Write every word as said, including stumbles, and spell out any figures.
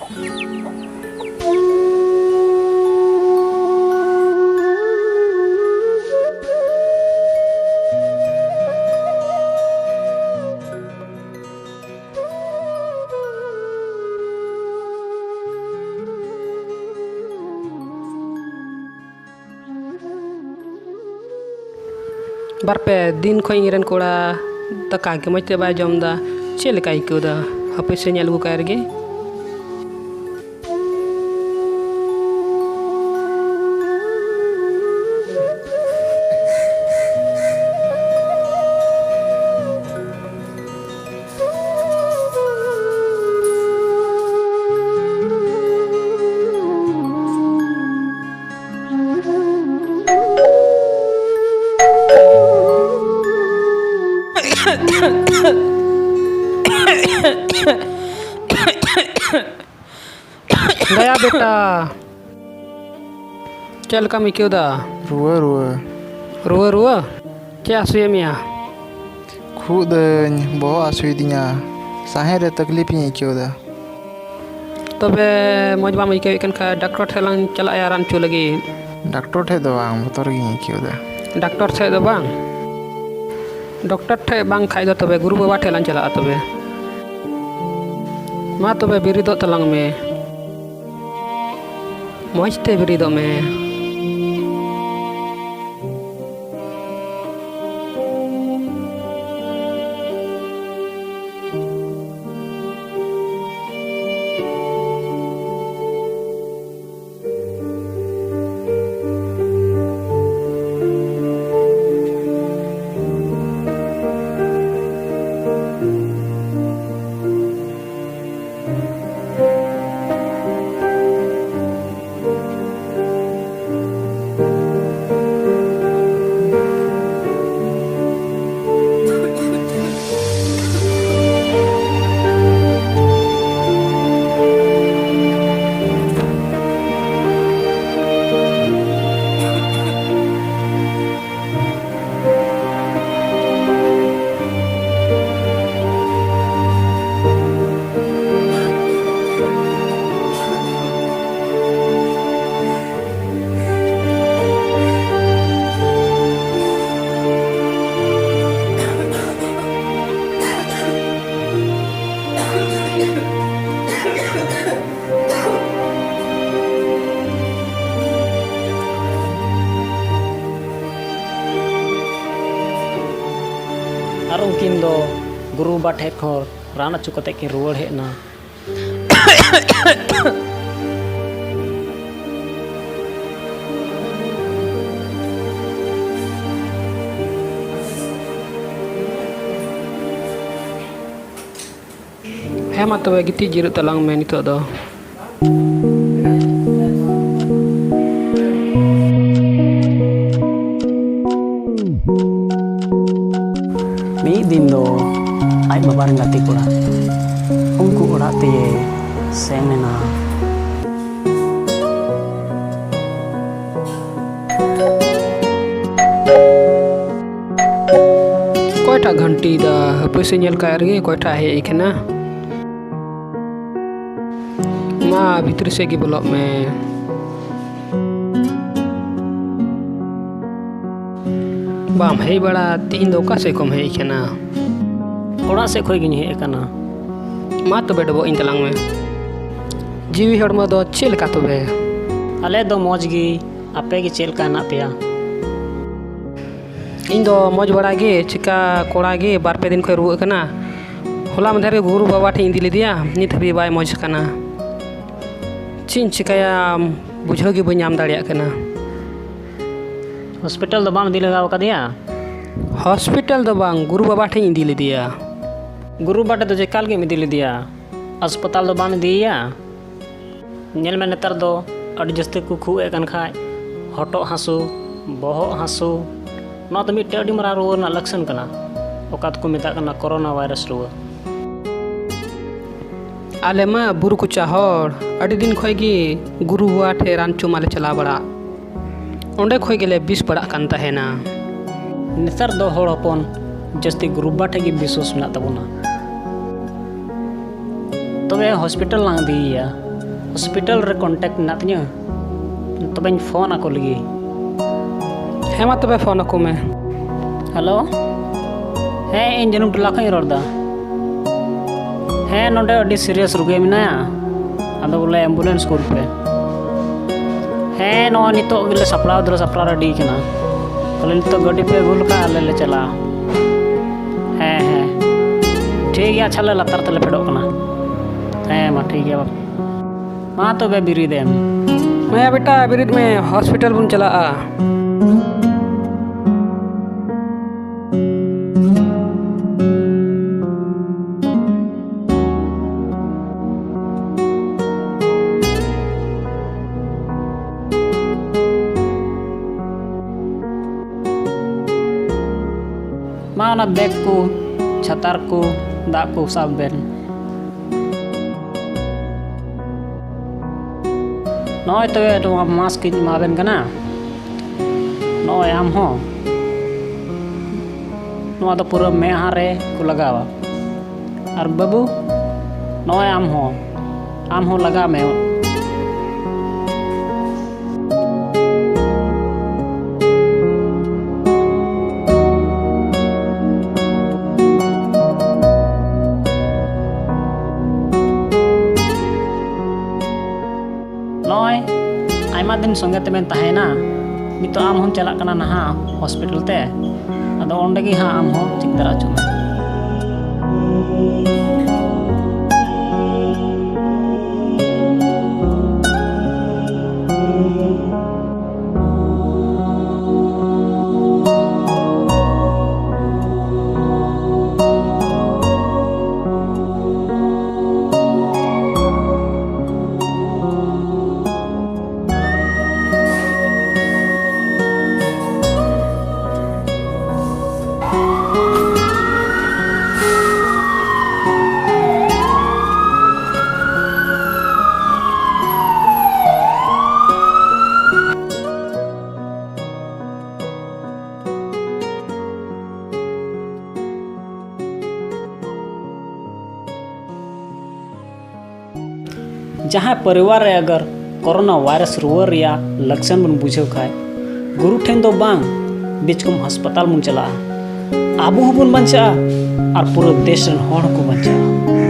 ᱵᱟᱨ ᱯᱮ ᱫᱤᱱ ᱠᱷᱚᱱ ᱤᱧ ᱨᱮᱱ ᱠᱚᱲᱟ ᱫᱟᱠᱟ ᱜᱮ ᱢᱚᱡᱽ ᱛᱮ ᱵᱟᱭ ᱡᱚᱢ ᱮᱫᱟ᱾ ᱪᱮᱫ ᱞᱮᱠᱟᱭ ᱟᱹᱭᱠᱟᱹᱣ ᱮᱫᱟ? ᱦᱟᱯᱮ ᱥᱮ ᱧᱮᱞ ᱟᱹᱜᱩ ᱠᱟᱭ ᱨᱮᱜᱮ᱾ ᱫᱟᱭᱟ ᱵᱮᱴᱟ, ᱪᱮᱫ ᱞᱮᱠᱟᱢ ᱟᱹᱭᱠᱟᱹᱣ ᱮᱫᱟ? ᱨᱩᱣᱟᱹ, ᱨᱩᱣᱟᱹ᱾ ᱨᱩᱣᱟᱹ, ᱨᱩᱣᱟᱹ? ᱪᱮᱫ ᱦᱟᱹᱥᱩᱭᱮᱫ ᱢᱮᱭᱟ? ᱠᱷᱩᱜ ᱫᱟᱹᱧ, ᱵᱚᱦᱚᱜ ᱦᱟᱹᱥᱩᱭᱮᱫᱤᱧᱟ, ᱥᱟᱦᱮᱫ ᱨᱮ ᱛᱟᱠᱞᱤᱯ ᱤᱧ ᱟᱹᱭᱠᱟᱹᱣ ᱮᱫᱟ᱾ ᱛᱚᱵᱮ ᱢᱚᱡᱽ ᱵᱟᱢ ᱟᱹᱭᱠᱟᱹᱣᱮᱫ ᱠᱟᱱ ᱠᱷᱟᱱ ᱰᱟᱠᱴᱚᱨ ᱴᱷᱮᱱ ᱞᱟᱝ ᱪᱟᱞᱟᱜᱼᱟ ᱨᱟᱱ ᱦᱚᱪᱚ ᱞᱟᱹᱜᱤᱫ᱾ ᱰᱟᱠᱴᱚᱨ ᱴᱷᱮᱡ ᱫᱚ ᱵᱟᱝ, ᱵᱚᱛᱚᱨ ᱜᱤᱧ ᱟᱹᱭᱠᱟᱹᱣ ᱮᱫᱟ᱾ ᱰᱟᱠᱴᱚᱨ ᱴᱷᱮᱡ ᱫᱚ ᱵᱟᱝ? ᱰᱟᱠᱴᱚᱨ ᱴᱷᱮᱡ ᱵᱟᱝ ᱠᱷᱟᱡ ᱫᱚ ᱛᱚᱵᱮ ᱜᱩᱨᱩ ᱵᱟᱵᱟ ᱴᱷᱮᱡ ᱞᱟᱝ ᱪᱟᱞᱟᱜᱼᱟ ᱛᱚᱵᱮ᱾ ᱢᱟ ᱛᱚᱵᱮ ᱵᱮᱨᱮᱫᱚᱜ ᱛᱟᱞᱟᱝ ᱢᱮ᱾ ᱢᱚᱡᱽ ᱛᱮ ᱵᱮᱨᱮᱫᱚᱜ ᱢᱮ᱾ ᱜᱩᱨᱩ ᱵᱟᱵᱟ ᱴᱷᱮᱱ ᱠᱷᱚᱱ ᱨᱟᱱ ᱚᱪᱚ ᱠᱟᱛᱮ ᱠᱤᱱ ᱨᱩᱣᱟᱹᱲ ᱦᱮᱡ ᱮᱱᱟ᱾ ᱦᱮᱸ, ᱢᱟ ᱛᱚᱵᱮ, ᱜᱤᱛᱤᱡ ᱡᱤᱨᱟᱹᱜ ᱛᱟᱞᱟᱝ ᱢᱮ ᱱᱤᱛᱚᱜ ᱫᱚ᱾ ᱢᱤᱫ ᱫᱤᱱ ᱫᱚ ᱟᱡ ᱵᱟᱵᱟ ᱨᱮᱱ ᱜᱟᱛᱮ ᱠᱚᱲᱟ ᱩᱱᱠᱩ ᱚᱲᱟᱜ ᱛᱮᱭ ᱥᱮᱱ ᱮᱱᱟ᱾ ᱚᱠᱚᱭᱴᱟᱜ ᱜᱷᱟᱱᱴᱤᱭᱮᱫᱟ? ᱦᱟᱹᱯᱟᱹᱭ ᱥᱮ ᱧᱮᱞ ᱠᱟᱜ ᱨᱮᱜᱮ ᱚᱠᱚᱭᱴᱟᱜ ᱦᱮᱡ ᱟᱠᱟᱱᱟ᱾ ᱢᱟ, ᱵᱷᱤᱛᱨᱤ ᱥᱮᱫ ᱜᱮ ᱵᱚᱞᱚᱜ ᱢᱮ᱾ ᱵᱟᱢ ᱦᱮᱡ ᱵᱟᱲᱟ, ᱛᱤᱦᱤᱧ ᱫᱚ ᱚᱠᱟ ᱥᱮᱫ ᱠᱷᱚᱱ ᱦᱮᱡ ᱟᱠᱟᱱᱟ? ᱚᱲᱟᱜ ᱥᱮᱫ ᱠᱷᱚᱱ ᱜᱤᱧ ᱦᱮᱡ ᱟᱠᱟᱱᱟ᱾ ᱢᱟ ᱛᱚᱵᱮ, ᱰᱚᱵᱚᱜ ᱤᱧ ᱛᱟᱞᱟᱝ ᱢᱮ᱾ ᱡᱤᱣᱤ ᱦᱚᱲᱢᱚ ᱫᱚ ᱪᱮᱫ ᱞᱮᱠᱟ ᱛᱚᱵᱮ? ᱟᱞᱮ ᱫᱚ ᱢᱚᱡᱽ ᱜᱮ, ᱟᱯᱮ ᱜᱮ ᱪᱮᱫ ᱞᱮᱠᱟ ᱦᱮᱱᱟᱜ ᱯᱮᱭᱟ? ᱤᱧ ᱫᱚ ᱢᱚᱡᱽ ᱵᱟᱲᱟ ᱜᱮ᱾ ᱪᱤᱠᱟ ᱠᱚᱲᱟ ᱜᱮ ᱵᱟᱨ ᱯᱮ ᱫᱤᱱ ᱠᱷᱚᱱ ᱨᱩᱣᱟᱹᱜ ᱠᱟᱱᱟ᱾ ᱦᱚᱞᱟ ᱢᱟᱫᱷᱮᱨ ᱜᱮ ᱜᱩᱨᱩ ᱵᱟᱵᱟ ᱴᱷᱮᱱ ᱤᱧ ᱤᱫᱤ ᱞᱮᱫᱮᱭᱟ, ᱱᱤᱛ ᱦᱟᱹᱵᱤᱡ ᱵᱟᱭ ᱢᱚᱡᱽ ᱠᱟᱱᱟ᱾ ᱪᱮᱫ ᱤᱧ ᱪᱤᱠᱟᱹᱭᱟ, ᱵᱩᱡᱷᱟᱹᱣ ᱜᱮ ᱵᱟᱹᱧ ᱧᱟᱢ ᱫᱟᱲᱮᱭᱟᱜ ᱠᱟᱱᱟ᱾ ᱦᱚᱥᱯᱤᱴᱟᱞ ᱫᱚ ᱵᱟᱢ ᱤᱫᱤ ᱞᱮᱜᱟ ᱟᱠᱟᱫᱮᱭᱟ? ᱦᱚᱥᱯᱤᱴᱟᱞ ᱫᱚ ᱵᱟᱝ, ᱜᱩᱨᱩ ᱵᱟᱵᱟ ᱴᱷᱮᱱ ᱤᱧ ᱤᱫᱤ ᱞᱮᱫᱮᱭᱟ᱾ ᱜᱩᱨᱩ ᱵᱟᱵᱟ ᱴᱷᱮᱱ ᱫᱚ ᱪᱮᱠᱟ ᱞᱟᱹᱜᱤᱫ ᱮᱢ ᱤᱫᱤ ᱞᱮᱫᱮᱭᱟ? ᱦᱟᱥᱯᱟᱛᱟᱞ ᱫᱚ ᱵᱟᱢ ᱤᱫᱤᱭᱮᱭᱟ? ᱧᱮᱞ ᱢᱮ, ᱱᱮᱛᱟᱨ ᱫᱚ ᱟᱹᱰᱤ ᱡᱟᱹᱥᱛᱤ ᱠᱚ ᱠᱷᱩᱜ ᱮᱫ ᱠᱟᱱ ᱠᱷᱟᱡ, ᱦᱚᱴᱚᱜ ᱦᱟᱹᱥᱩ, ᱵᱚᱦᱚᱜ ᱦᱟᱹᱥᱩ, ᱱᱚᱣᱟ ᱫᱚ ᱢᱤᱫᱴᱮᱱ ᱟᱹᱰᱤ ᱢᱟᱨᱟᱝ ᱨᱩᱣᱟᱹ ᱨᱮᱱᱟᱜ ᱞᱚᱠᱠᱷᱚᱱ ᱠᱟᱱᱟ, ᱚᱠᱟ ᱫᱚᱠᱚ ᱢᱮᱛᱟᱜ ᱠᱟᱱᱟ ᱠᱳᱨᱳᱱᱟ ᱵᱷᱟᱭᱨᱟᱥ ᱨᱩᱣᱟᱹ᱾ ᱟᱞᱮ ᱢᱟ ᱵᱩᱨᱩ ᱠᱚᱪᱟ ᱦᱚᱲ, ᱟᱹᱰᱤ ᱫᱤᱱ ᱠᱷᱚᱡ ᱜᱮ ᱜᱩᱨᱩ ᱵᱟᱵᱟ ᱴᱷᱮᱡ ᱨᱟᱱ ᱪᱚ ᱢᱟᱞᱮ ᱪᱟᱞᱟᱣ ᱵᱟᱲᱟᱜ, ᱚᱸᱰᱮ ᱠᱷᱚᱡ ᱜᱮᱞᱮ ᱵᱤᱥ ᱵᱟᱲᱟᱜ ᱠᱟᱱ ᱛᱟᱦᱮᱱᱟ᱾ ᱱᱮᱛᱟᱨ ᱫᱚ ᱦᱚᱲ ᱦᱚᱯᱚᱱ ᱡᱟᱹᱥᱛᱤ ᱜᱩᱨᱩ ᱵᱟᱵᱟ ᱴᱷᱮᱡ ᱜᱮ ᱵᱤᱥᱣᱟᱥ ᱢᱮᱱᱟᱜ ᱛᱟᱵᱚᱱᱟ᱾ ᱛᱚᱵᱮ ᱦᱚᱥᱯᱤᱴᱟᱞ ᱞᱟᱝ ᱤᱫᱤᱭᱮᱭᱟ᱾ ᱦᱚᱥᱯᱤᱴᱟᱞ ᱨᱮ ᱠᱚᱱᱴᱟᱠᱴ ᱢᱮᱱᱟᱜ ᱛᱤᱧᱟᱹ, ᱛᱚᱵᱮᱧ ᱯᱷᱳᱱ ᱟᱠᱚ ᱞᱮᱜᱮ᱾ ᱦᱮᱸ, ᱢᱟ ᱛᱚᱵᱮ ᱯᱷᱳᱱ ᱟᱠᱚ ᱢᱮ᱾ ᱦᱮᱞᱳ, ᱦᱮᱸ, ᱤᱧ ᱡᱟᱹᱱᱩᱢ ᱴᱚᱞᱟ ᱠᱷᱚᱱ ᱤᱧ ᱨᱚᱲ ᱮᱫᱟ᱾ ᱦᱮᱸ, ᱱᱚᱰᱮ ᱟᱹᱰᱤ ᱥᱤᱨᱤᱭᱟᱥ ᱨᱩᱜᱤ ᱢᱮᱱᱟᱭᱟ, ᱟᱫᱚ ᱵᱚᱞᱮ ᱮᱢᱵᱩᱞᱮᱱᱥ ᱠᱩᱞ ᱯᱮ᱾ ᱦᱮᱸ, ᱱᱚᱜᱼᱚᱭ ᱱᱤᱛᱚᱜ ᱜᱮᱞᱮ ᱥᱟᱯᱲᱟᱣ ᱫᱚᱞᱮ ᱥᱟᱯᱲᱟᱣ ᱨᱮᱰᱤ ᱠᱟᱱᱟ, ᱛᱟᱦᱞᱮ ᱱᱤᱛᱚᱜ ᱜᱟᱹᱰᱤ ᱯᱮ ᱟᱹᱜᱩ ᱞᱮᱠᱷᱟᱱ ᱟᱞᱮ ᱞᱮ ᱪᱟᱞᱟᱜᱼᱟ᱾ ᱦᱮᱸ, ᱦᱮᱸ᱾ ᱴᱷᱤᱠ ᱜᱮᱭᱟ, ᱟᱪᱪᱷᱟ, ᱞᱮ ᱞᱟᱛᱟᱨ ᱛᱮᱞᱮ ᱯᱷᱮᱰᱚᱜ ᱠᱟᱱᱟ᱾ ᱦᱮᱸ ᱢᱟ, ᱴᱷᱤᱠ ᱜᱮᱭᱟ ᱵᱟᱵᱟ᱾ ᱢᱟ ᱛᱚᱵᱮ ᱵᱤᱨᱤᱫ ᱮᱢ᱾ ᱦᱮᱸ ᱵᱮᱴᱟ, ᱵᱤᱨᱤᱫ ᱢᱮ, ᱦᱚᱥᱯᱤᱴᱟᱞ ᱵᱚᱱ ᱪᱟᱞᱟᱜᱼᱟ᱾ ᱢᱟ, ᱚᱱᱟ ᱵᱮᱜᱽ ᱠᱚ, ᱪᱷᱟᱛᱟᱨ ᱠᱚ, ᱫᱟᱜ ᱠᱚ ᱥᱟᱵ ᱵᱮᱱ᱾ ᱱᱚᱜᱼᱚᱭ ᱛᱚᱵᱮ ᱱᱚᱣᱟ ᱢᱟᱥᱠ ᱤᱧ ᱮᱢᱟᱵᱮᱱ ᱠᱟᱱᱟ᱾ ᱱᱚᱜᱼᱚᱭ ᱟᱢ ᱦᱚᱸ, ᱱᱚᱣᱟ ᱫᱚ ᱯᱩᱨᱟᱹ ᱢᱮᱫᱦᱟ ᱨᱮ ᱠᱚ ᱞᱟᱜᱟᱣᱟ᱾ ᱟᱨ ᱵᱟᱹᱵᱩ, ᱱᱚᱜᱼᱚᱭ ᱟᱢ ᱦᱚᱸ, ᱟᱢ ᱦᱚᱸ ᱞᱟᱜᱟᱣ ᱢᱮ᱾ ᱱᱚᱜᱼᱚᱭ ᱟᱭᱢᱟ ᱫᱤᱱ ᱥᱚᱸᱜᱮ ᱛᱮᱵᱮᱱ ᱛᱟᱦᱮᱸᱭᱮᱱᱟ, ᱱᱤᱛᱚᱜ ᱟᱢ ᱦᱚᱸᱢ ᱪᱟᱞᱟᱜ ᱠᱟᱱᱟ ᱱᱟᱦᱟᱜ ᱦᱚᱥᱯᱤᱴᱟᱞ ᱛᱮ᱾ ᱟᱫᱚ ᱚᱸᱰᱮ ᱜᱮ ᱦᱟᱸᱜ ᱟᱢ ᱦᱚᱸ ᱪᱮᱠ ᱫᱟᱨᱟ ᱦᱚᱪᱚᱜ ᱢᱮ᱾ ᱡᱟᱦᱟᱸᱭ ᱯᱚᱨᱤᱵᱟᱨ ᱨᱮ ᱟᱜᱟᱨ ᱠᱳᱨᱳᱱᱟ ᱵᱷᱟᱭᱨᱟᱥ ᱨᱩᱣᱟᱹ ᱨᱮᱭᱟᱜ ᱞᱚᱠᱠᱷᱚᱱ ᱵᱚᱱ ᱵᱩᱡᱷᱟᱹᱣ ᱠᱷᱟᱡ, ᱜᱩᱨᱩ ᱴᱷᱮᱱ ᱫᱚ ᱵᱟᱝ, ᱵᱤᱪᱠᱚᱢ ᱦᱟᱥᱯᱟᱛᱟᱞ ᱵᱚᱱ ᱪᱟᱞᱟᱜᱼᱟ᱾ ᱟᱵᱚ ᱦᱚᱸᱵᱚᱱ ᱵᱟᱧᱪᱟᱜᱼᱟ ᱟᱨ ᱯᱩᱨᱟᱹ ᱫᱮᱥ ᱨᱮᱱ ᱦᱚᱲ ᱦᱚᱸᱠᱚ ᱵᱟᱧᱪᱟᱜᱼᱟ᱾